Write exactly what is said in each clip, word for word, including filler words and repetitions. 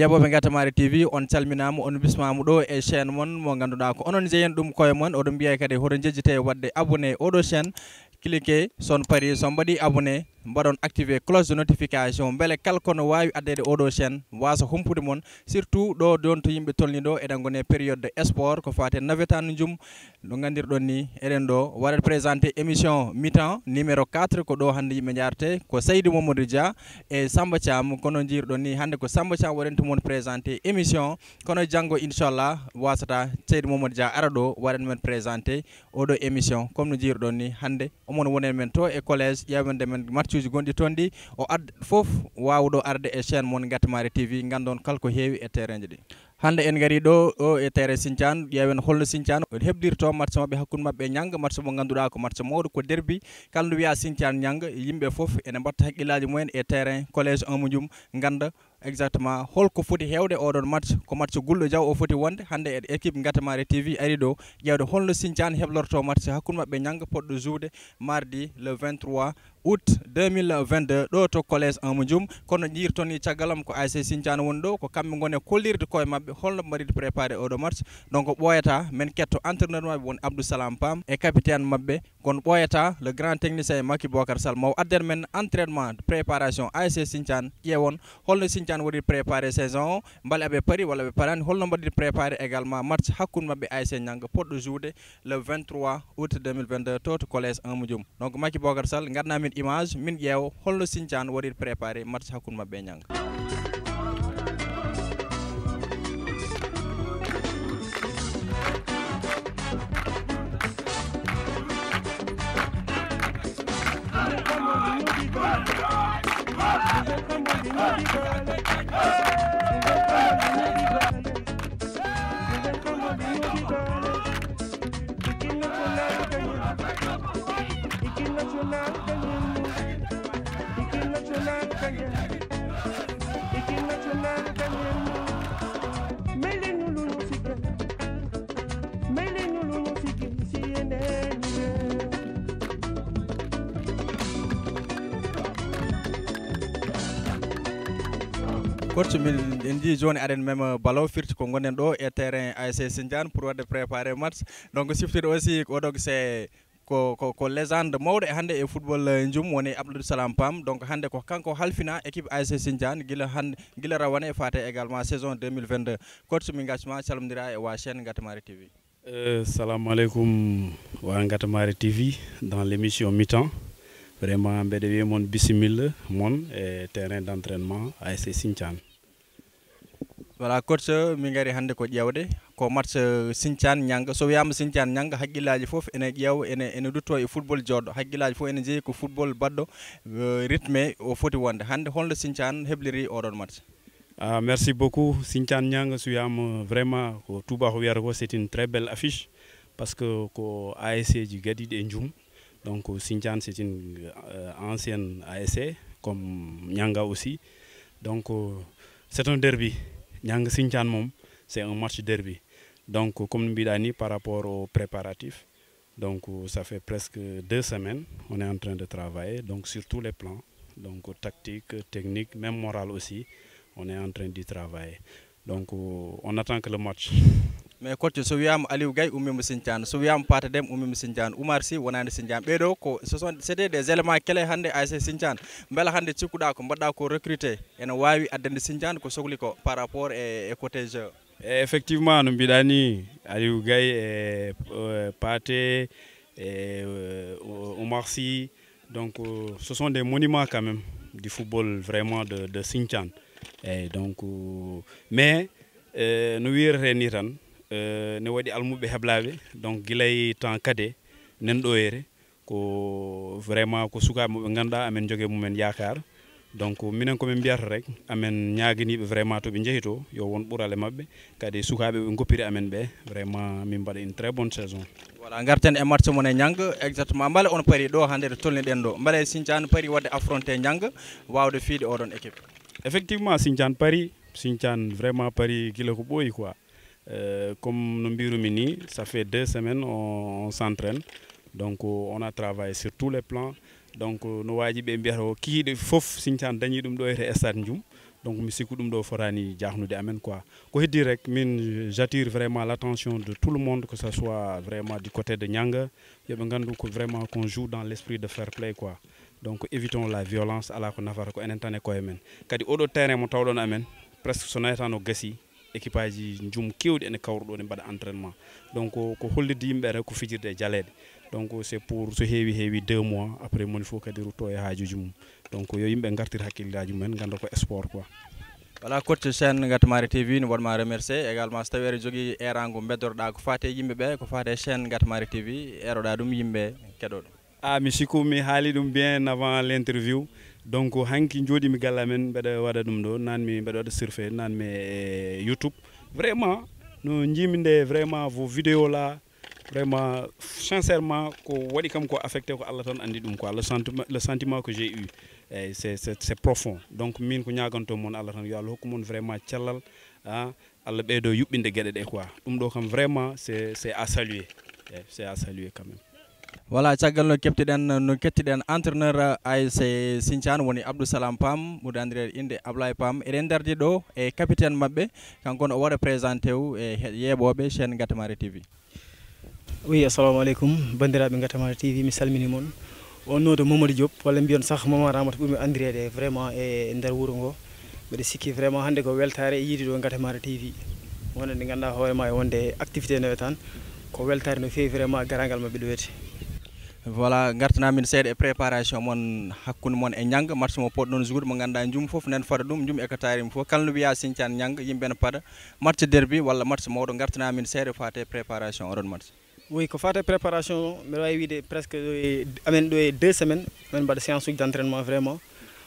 Jaɓooɓe Gatamari T V, on calminaama, on bismaama ɗo e chaîne mon mo ngannduɗaa ko onon njeyen ɗum koye mon. Oɗon mbiya kadi hoto njejjite waɗde abonné oɗo chaîne. Cliquez, son pari, son mbaɗi abonné, mbaɗon activé cloche de notification, mbele kala kono waawi addeede oɗo chaîne waasa humpude mon, surtout ɗo ɗon to yimɓe tolni ɗo, eɗen ngoni e période de sport, ko faati e nawetaan njum. No nganndirɗon ni, eɗen ɗo waɗat présenté émission mi-temps numéro quatre, ko ɗo hannde yimɓe njaarte, ko Saydou Mamadou Dia e Samba Thiam. Kono njiirɗon ni, hannde ko Samba Thiam waɗanta mon présenté émission, kono janngo, inchallah, wasata Saydou Mamadou Dia ara ɗo waɗan men présenté oɗo émission. Comme no njiirɗon ni, hannde omon wonen men to e collège, ƴeewande men matchuji gonɗi toon ɗi, o ad fof waawuɗo arde e chaîne mon Gatamari T V, nganndon kala ko heewi e terrainji ɗi. Hannde en ngari ɗo, o e terrain Sinthiane, ƴeewen holno Sinthiane heɓdirto match maɓɓe hakkunde maɓɓe e Nianga, match mo ngannduɗaa ko match mawɗo, ko derby. Kala ndu wiya Sinthiane Nianga, yimɓe fof ene mbatta hakkillaaji mumen e terrain collège un mo Njum, ngannda exactement holko foti heewde oɗon match, ko match gulɗo jaw o foti wonde. Hannde e équipe Gatamari T V ari ɗo ƴeewde holno Sinthiane heblorto match hakkunde maɓɓe e Nianga, poɗɗo joude mardi le vingt-trois août deux mille vingt-deux, ɗo to collège un mo Njum. Kono njiirton ni caggal am ko A S C Sinthiane woni ɗo, ko kamɓe ngoni e kollirde koye maɓɓe holno mbaɗirde préparé oɗo match. Donc ɓooyata men ketto entraîneur maɓɓe woni Abdou Salam Pam e capitaine maɓɓe, kono ɓooyata le grand technicien Macky Bocar Sall, maw adden men entraînement préparation A S C Sinthiane, ƴeewon holno Sinthiane waɗi préparé saison o, mbele aɓe pari walla ɓe parani, holno mbaɗiri préparé également match hakkunde maɓɓe A S C Nianga poɗɗo joude le vingt-trois août deux mille vingt-deux to to collège un mo Njum. Donc Macky Bocar Sall, ngadna min image, min ƴeewa holno Sinthiane waɗiri préparé match hakkunde maɓɓe e Nianga. Coach, min en njii jooni aɗen mema ballon, firti ko ngonɗen ɗo e terrain A S C Sinthiane pour waɗde préparé match. Donc siftude aussi ko ɗo c'est ko, ko, ko légende mawɗo e hannde e football, eh, Njum, woni Abdou Salam Pam. Donc hannde ko kanko halfina équipe A S C Sinthiane gila hannde, gila rawane faate également saison deux mille vingt-deux. Coach, min ngacma calmodira e wa chaîne Gatamari T V. Eh, salamu aleykum, wa Gatamari T V, dans l'émission mi-temps. Vraiment, mbeɗa wiya mon bisimilla mon e terrain d'entraînement A S C Sinthiane. Voilà, coach, min ngari hannde ko ƴeewde ko match, eh, Sinthiane Nianga. So wiyaama Sinthiane Nianga, hakkillaaji fof ene ƴeewa, ene, ene dutto e football jooɗɗo. Hakkillaaji fof ene njeyi ko football baɗɗo, eh, rythme o foti wonde. Hannde holno Sinthiane hebliri oɗon match? Ah, merci beaucoup. Sinthiane Nianga, so wiyaama vraiment ko tuubaaku wiyata ko, c'est une très belle affiche. Parce que ko A S C ji gadiiɗi e Njum. Donc Sinthiane, c'est une, euh, ancienne A S C, comme Nianga aussi. Donc euh, c'est un derby. Nianga Sinthiane moom, c'est un match derby. Donc comme no mbiɗa ni, par rapport aux préparatifs, donc ça fait presque deux semaines, on est en train de travailler. Donc sur tous les plans, donc tactique, technique, même moral aussi, on est en train d'y travailler. Donc euh, on attend que le match. Mais coach, so wiyaama Aliou Gaye ummima Sinthiane, so wiyaama Pate Dem ummima Sinthiane, Oumar Sy wonaani Sinthiane. Ɓeeɗo ko, ce sont, c'était des éléments clés hannde A S C Sinthiane. Mbela hannde cikkuɗa ko mbaɗɗa ko recruté ene waawi addande Sinthiane ko sokli ko par rapport e, e côté jeu? E effectivement, no mbiɗa ni, Aliou Gaye e, euh, Pate e, euh, Oumar Sy, donc euh, ce sont des monuments quand même du football vraiment de, de Sinthiane. Eyyi, donc euh, mais euh, no wiirete ni tan, euh, ne waɗi almuɓe heblaaɓe, donc gilay temps kade nen ɗoyere ko vraiment ko sukaaɓe mo ɓe ngannduɗaa amen joge mumen yaakaar. Donc minen ko min mbiyata rek, amen ñaaganiiɓe vraiment to ɓe njehi to, yo won ɓural e maɓɓe. Kadi sukaaɓe ɓe ngoppiri amen ɓe, vraiment min mbaɗa une très bonne saison. Voilà, ngarten e match mon e Nianga, exactement. Mbele on pari ɗo hannde to tolniɗen ɗo? Mbele Sinthiane pari waɗde affronté Nianga, waawde fiide oɗon équipe? Effectivement, Sinthiane pari, Sinthiane vraiment pari gila ko ɓooyi quoi. Euh, comme no mbirumi ni, ça fait deux semaines on, on s'entraîne. Donc euh, on a travaillé sur tous les plans. Donc euh, no waaji ɓe mbiyata o, kihiɗe fof Sinthiane dañi ɗum ɗo e stade Njum. Donc mi sikku ɗum ɗo fotani jahnude amen quoi. Ko heddi rek, min j'attire vraiment l'attention de tout le monde, que ce soit vraiment du côté de Nianga, yoɓe gandu ko vraiment qu'on joue dans l'esprit de fair play quoi. Donc évitons la violence, ala ko nafata ko enen tan e koye men. Kadi oɗo terrain mo tawɗon amen, presque so nawetaan o gasi, équipage jum kewɗi ene kawra ɗo, ne mbaɗa entraînement. Donc ko hollirde yimɓe rek ko fijirde e jaleeɗe. Donc c'est pour, so heewi heewi deux mois, après moni fof kadi rutto e haajuji mum. Donc yo yimɓe ngartir hakkillaji mumen, ganda ko sport quoi. Voilà, coach, chaîne Ngatamari T V ne waɗma remercier également. So tawi eɗa jogii erango beddorɗa ko fate yimɓe ɓe, ko fate chaîne Ngatamari T V, eroɗa ɗum yimɓe keɗo ɗum? Ah, mi sikku mi haali ɗum bien avant l'interview. Donc hanki jooɗimi galle amen, mbeɗa waɗa ɗum ɗo, nan mi mbeɗa waɗa surfe, nan mi e YouTube. Vraiment no jimi nde, vraiment vos vidéos là, vraiment sincèrement ko waɗi kam ko affecté ko Allah tan andi ɗum quoi. Le sentiment, le sentiment que j'ai eu, eh, c'est, c'est, c'est profond. Donc min ko ñaganto mon Allah tan, yo Allah hokku mon vraiment cellal, ah, Allah ɓeydo yuɓɓinde gueɗe ɗe quoi. Ɗum ɗo kam vraiment c'est, c'est à saluer. Eh, c'est à saluer quand même. Voilà, caggal no keɓtiɗen, no kettiɗen entraîneur A S C Sinthiane woni Abdou Salam Pam, ɓurɗo anndireede innde Ablaye Pam. Eɗen ndardi ɗo e capitaine maɓɓe, kanko ne o waɗa présenté wu e he-, yeeɓooɓe chaîne Ngatamari T V. Oui, assalamu aleykum, banndiraaɓe Ngatamari T V, mi salmini mon. On nodo Mamadou Diop, walla mbiyon sax Mama Ramata ɓurmi anndireede vraiment e nder wuro ngo. Mbeɗa sikki vraiment hannde ko weltaare e yiide ɗo Ngatamari T V. Wonande ngannduɗaa hoore ma e wonde activité nawetaan, ko weltaare no feewi vraiment garaangal maɓɓe ɗo wiyete. Voilà, ngartana min seeɗa e préparation mon hakkunde mon e Nianga, match mo poɗɗon jouer mo ngannduɗaa njum fof nen fada ɗum, njum e ko taari ɗum fof. Kala no wiya Sinthiane Nianga, yimɓe ne pada match derby walla match mawɗo, ngartana min seeɗa fate préparation oɗon match. Oui, ko fate préparation o, mbeɗa wawi wiide presque ɗo e, amen ɗo e deux semaines, min mbaɗa séance uji d'entraînement vraiment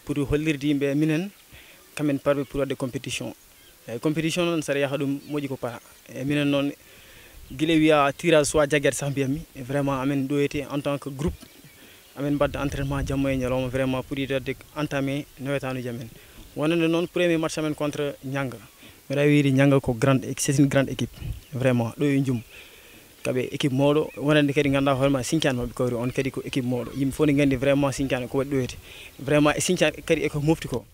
pour hollirde yimɓe minen, kamen parɓe pour waɗde compétition. Eyyi, compétition noon, saɗa yaaha ɗum moƴƴi ko para. Eyyi, minen noon, gila wiya tirage soit jaggere sah mbiyatmi. Vraiment, amen ɗo ete en tant que groupe, amen mbadda entraînement jamma e ñalawma, vraiment, pour yiɗde waɗde entamé nawetanuji amen. Wonande noon, premier match amen contre Nianga. Mbeɗa wiide Nianga ko grande, c'est une grande équipe. Vraiment, ɗo e jum. Kaɓe équipe mawɗo, wonande kadi ngannduɗaa hoore ma Sinthiane maɓɓe kawri on kadi ko équipe mawɗo. Yimɓe fof ne nganndi vraiment Sinthiane ko waɗi ɗo ete. Vraiment, e Sinthiane kadi eko mofti ko.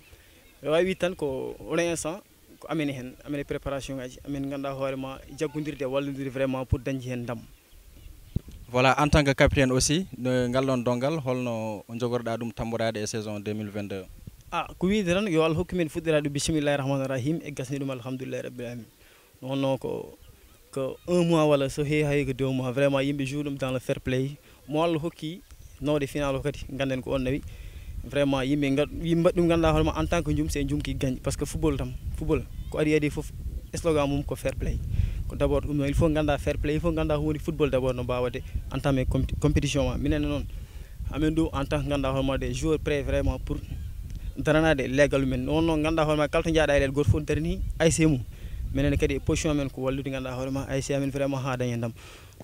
Mbeɗa wawi wiide tan ko, pour l'instant, ko amen e heen, amen e préparation ngaji, amen ngannduɗaa hoore ma, jaggondirde e wallondirde vraiment pour dañde heen ndam. Voilà, en tant que capitaine aussi, no ngal ɗon donngal, holno jogorɗa ɗum tamboraade e saison deux mille vingt-deux? Ah, ko wiide tan, yo Allah hokku men fuɗɗiraade ɗum bismillahi rahmani rahim, e gasni ɗum alhamdulillahi rabbil alamin. Ɗum wonno ko, ko un mois walla so heewi hay ko deux mois. Vraiment, yimɓe joue ɗum dans le fair play. Mo Allah hokki nawde final o kadi, ngannden ko on nawi. Vraiment, yimɓe ngat-, yimɓe mbaɗi ɗum ngannduɗaa hoore ma en tant que jum, c'est jum qui gagne. Parce que football tan, football, ko adi adi fof, slogan mum ko fair play. Ko d'abord ɗum noon, il faut ngannduɗaa fair play, il faut ngannduɗaa ko woni football d'abord no mbaawde entamé compé-, compétition ma. Minen noon, amen ɗo en tant que ngannduɗaa hoore ma des joueurs prêts vraiment pour daranaade leegal men. Noon noon ngannduɗaa hoore ma kala to njaaɗa e leyɗe gooto fof darini A S C mum. Minen kadi e position men ko wallude ngannduɗaa hoore ma A S C amen vraiment haa daña ndam.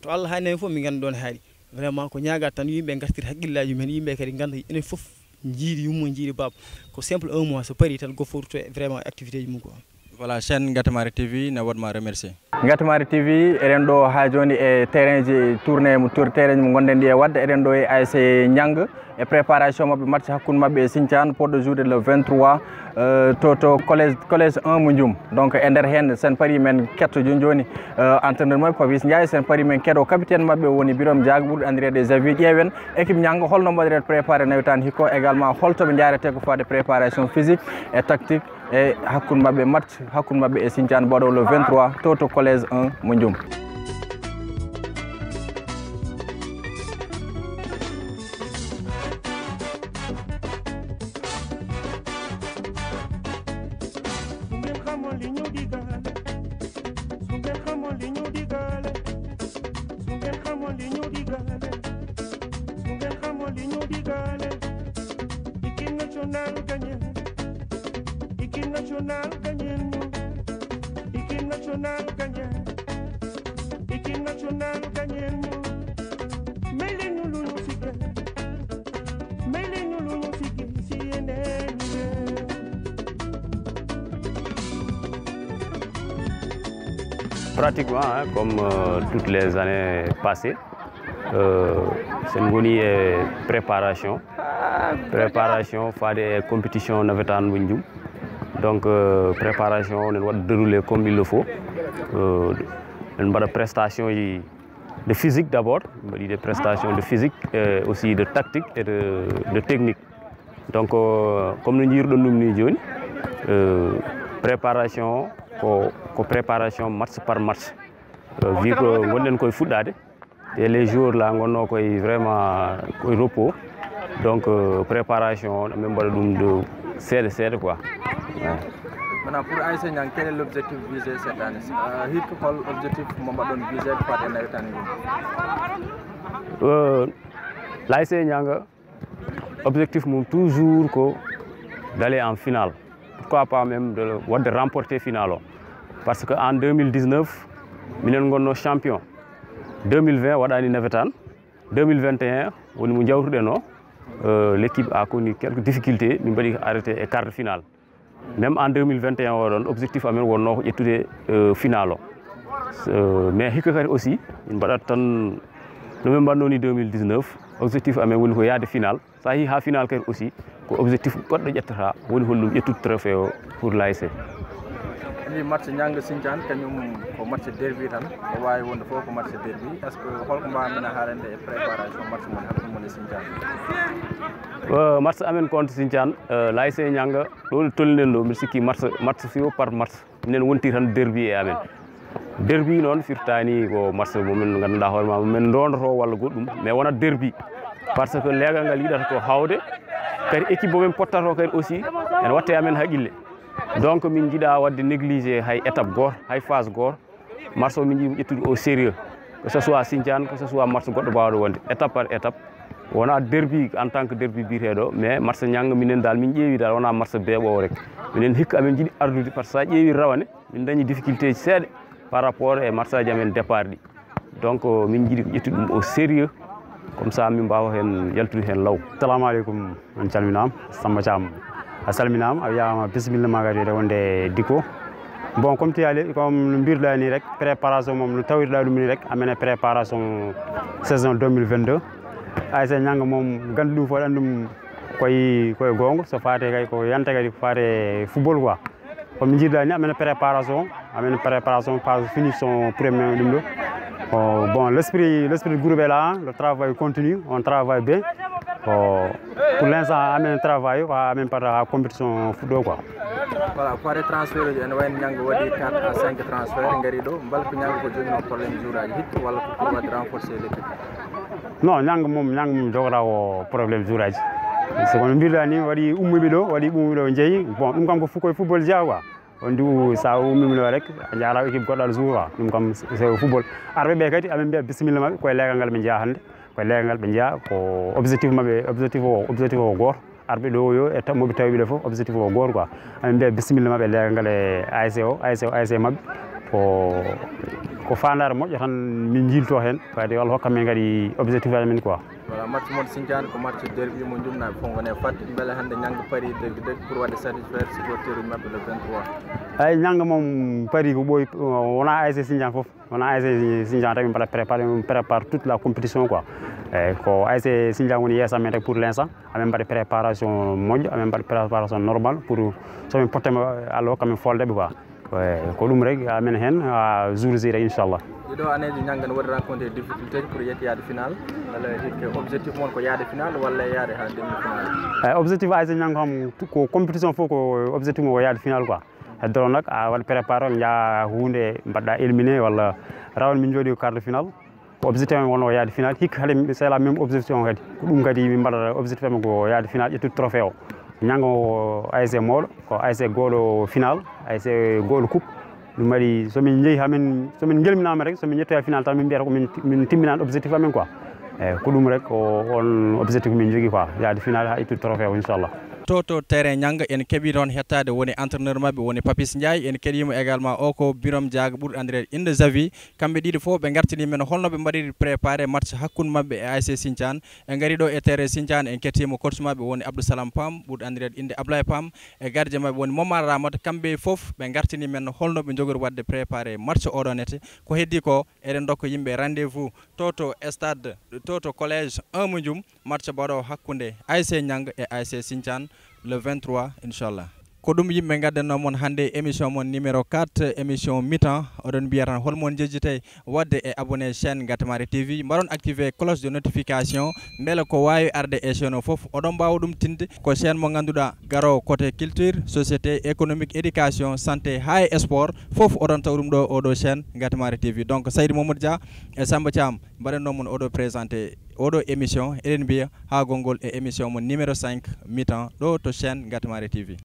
To Allah haani amen fof min nganndu ɗon haali. Vraiment ko ñaaga tan yimɓe ngartir haqqillaaji men, yimɓe kadi ngannda enen fof njiidi yumma njiidi baaba. Ko simple un mois so paari tan goɗɗo fof rutto e vraiment activité ji mum quoi. Voilà, chaîne Ngatamari T V ne waɗma remercier. Ngatamari T V, eɗen ɗo haa jooni e terrain ji tournée mo tour-, terrain ji mo ngonɗen ɗi e waɗde, eɗen ɗo e A S C Nianga e préparation maɓɓe match hakkunde maɓɓe e Sinthiane, poɗɗo jouer le vingt-trois, euh, to, to collège, collège un mo Njum. Donc e nder heen sen paari men ketto jooni jooni, euh, entraîneur maɓɓe Papis Ndiaye, sen paari men keɗo capitaine maɓɓe woni Birame Diack ɓurɗo anndireede Xavier. Ƴeewen équipe Nianga holno mbaɗirata préparé nawetaan hikka, également holto ɓe njaarete ko fade préparation physique et tactique e hakkunde maɓɓe match hakkunde maɓɓe e Sinthiane mbaɗo le vingt-trois to, to collège un mo Njum. Su ngeen xamoon li ñu digaale, su ngeen xamoon li ñu digaale, su ngeen xamoon li ñu digaale, su ngeen xamoon li ñu digaale. Équipe nationale gagnée, équipe nationale gagnée ñu, équipe nationale gagnée, équipe nationale gagnée ñu. May leen ñu lu ñu sigee, may leen ñu lu ñu sigee si yeneen réew. Pratiquement, hein, comme, euh, toutes les années passées, euh, sen ngoni e préparation. Préparation fade e compétition navétane mo Njum. Donc, euh, préparation, on doit dérouler comme il le faut. Euh, on doit prestation de physique d'abord, on doit des prestations de physique, euh, aussi de tactique et de, de technique. Donc, euh, comme nous disons, nous, nous, euh, préparation, ko, ko préparation match par match. Euh, vu que nous avons fait, et les jours là, on a vraiment repos. Donc, euh, préparation, on a même pas de seede seede quoi. Ouais. Maintenant, pour A S C Niang, quel est l'objectif visé cette année? Euh, hikka hol objectif mo mbaɗon visé ko fate nawetani ɗum? Euh, l'A S C Niang, objectif mum toujours ko d'aller en finale. Pourquoi pas même de, de remporter finale o. Parce que en deux mille dix-neuf, minen ngonno champion. Deux mille vingt waɗani nawetaan. Deux mille vingt et un, woni mo jawtuɗen o, euh, l'équipe a connu quelques difficultés, min mbaɗi arrêté e quart de finale. Même en deux mille vingt et un oɗon, objectif amen wonno ko ƴettude, euh, finale o. Euh, mais hikka kadi aussi, min mbaɗat tan no min mbanno ni deux mille dix-neuf, objectif amen woni ko yaade finale. So a yehi ha finale kadi aussi, ko objectif goɗɗo ƴettata, woni holɗum ƴettude trophée o pour l'A S C. Andi match Niang Sinthiane, kañum ko match derby tan, ko wawi wonde fof ko match derby. Est-ce que holko mbawɗon haalande e préparation match mon hakkunde mon e Sinthiane? Euh, match amen contre Sinthiane, euh, l'A S C Niang, ɗo tolniɗen ɗo, mbiɗa sikki match, match fiyo par match. Minen wonti tan derby e amen. Derby noon firtani ko match mo min ngannduɗaa hoore ma, min ndondoto walla goɗɗum, mais wonat derby. Parce que leegal ngal yiɗata ko hawde, kadi équipe mo min pottato kadi aussi, ene watte amen haqqille. Donc min njiɗa wadde négligé hay étape goto, hay phase goto. Match o min njiɗi ƴettude au sérieux. Que ce soit Sinthiane, que ce soit match goɗɗo bawɗo wonde, étape par étape. Wona derby en tant que derby biyeteɗo, mais match Niang minen dal min ƴeewi dal wona match beeɓowo rek. Minen hikka amin jiiɗi ardude par ce que sa ƴeewi rawane, min dañi difficulté ji seeɗa par rapport e match aji amen départ ɗi. Donc min jiiɗi ko ƴettude ɗum au sérieux, comme ça min mbawa hen yaltude hen law. Assalamu aleykum, on calminama. Samba Thiam, a salminama, a wiyama bisimilla ma kadi e wonde Diko. Bon, comme tu as dit, comme no mbiruɗa ni rek, préparation mom no tawiruɗa ɗum ni rek, amen e préparation saison deux mille vingt-deux. A S C Niang mom gandu ɗum fof ɗan ɗum koye koye gonga, so fate kay ko yante kadi ko fate football quoi. Comme no jiiruɗa ni, amen e préparation, amen e préparation phase finition premier ɗum ɗo. Oh, bon, l'esprit, l'esprit du groupe est là, le travail continue, on travaille bien. Oh, pour l'instant amen travail ko amen pata ha compétition fuɗɗo quoi. Voilà, ko fate transfert uji, ene wayno Niang waɗi quatre à cinq transfert, ngari ɗo, mbal ko Niang ko jogino problème jour aji hikka walla ko pour waɗde renforcer l'équipe? Non, Niang mom, Niang mom jogata ko problème jour aji. So kono mbiruɗa ni, waɗi ummiɓe ɗo, waɗi ummiɓe ɗo jeeyi. Bon, ɗum kam ko fu- koye football jeeya quoi. On du sa ummima ɗo rek, a jaara équipe goɗɗo aɗa joue quoi. Ɗum kam c'est football. Arɓe ɓe kadi amin mbiya bisimilla maɓɓe, koye leegal ngal ɓe jeeya hannde. Koye leegal ngal ɓe jeeya, ko objectif maɓɓe, objectif o, objectif o ko goto. Arɓe ɗo yo e ta- moɓe tawi ɓe ɗo fof, objectif o ko goto quoi. Amin mbiya bisimilla maɓɓe leegal ngal e A S C o, A S C o, A S C maɓɓe. Ko ko fandare moƴƴo tan min jilto hen. Kadi Allah hokka min kadi objectif aji min quoi. Voilà, match mon Sinthiane ko match derby mo jumnaɓe fof gone fadde. Beele hannde Niang pari degge degge pour waɗde satisfaire supporter uji maɓɓe le vingt-trois? Ay, Niang mom pari ko ɓooyi, wona A S C Sinthiane fof. Wona A S C Sinthiane tan min mbaɗa préparé, min prépare toute la compétition quoi. Eyyi, ko A S C Sinthiane woni yeeso amen rek pour l'instant. Amin mbaɗa préparation moƴƴo, amin mbaɗa préparation normal pour somin pottema Allah hokka min foldeɓe quoi. Eyyi, ko ɗum rek amin hen ha jour J rek inchallah. Ɗiɗo aneji Niang ne waɗi rencontré difficulté ji pour yettoyade final. Walla hikka objectif mon ko yaade final walla yaade ha demi final? Eyyi, objectif A S C Niang kam ko compétition fof ko objectif mo ko yaade final quoi. Heddo nak a waɗi préparé on jaa hunde mbaɗɗa éliminé walla rawane min jooɗi ko quart de final. Ko objectif amen wonno ko yaade final, hikka hade c'est la même objectif on kadi. Ko ɗum kadi min mbaɗata, objectif amen ko yaade final ƴettude trophée o. Niang ko A S C mawɗo, ko A S C goɗo final, A S C goɗo coupe. Ɗum waɗi somin jeeyi hamin, somin gelminama rek, somin ƴettoya final tan min mbiyata ko min min timminani objectif amen quoi. Eyyi, ko ɗum rek ko on objectif min jogui quoi, yaade final ha ƴettude trophée o inchallah. To to terrain Niang en keeɓi toon hettade woni entraineur mabɓe woni Papis Ndiaye, en keeɗima également o ko Birom Diaga ɓurɗo andirede inde Xavi. Kamɓe ɗiɗo fof ɓe gartini men holno ɓe mbaɗiri préparé match hakkude mabɓe e A S C Sinthiane. Ɓe gari ɗo e terrain Sinthiane, en kettima coach mabɓe woni Abdou Salam Pam ɓurɗo andirede inde Ablaye Pam, e gardien mabɓe woni Momar Ramata. Kamɓe fof ɓe gartini men holno ɓe jogori wadde préparé match oɗon ete. Ko heddi ko eɗen dokka yimɓe rendez-vous to to stade, to to collège un mo Djoum, match baɗo hakkude A S C Niang e A S C Sinthiane le vingt-trois inchallah. Ko ɗum yimɓe ngaddanno mon hannde émission mon numéro quatre, émission mitan. Oɗon mbiya tan holmon jejjitay waɗde e abonné chaîne Ngatamari T V, mbaɗon activé cloche de notification, mbele ko waawi arde e chaîne o fof oɗon mbaawa ɗum tinde. Ko chaîne mo ngannduɗaa garowo côté culture, société, économique, éducation, santé, haa e sport, fof oɗon tawa ɗum ɗo oɗo chaîne Ngatamari T V. Donc Saydi Mamadou Dia e Samba Thiam mbaɗanno mon oɗo présenté oɗo émission, eɗen mbiya haa gonngol e émission mon numéro cinq mitan ɗo to chaîne Ngatamari T V.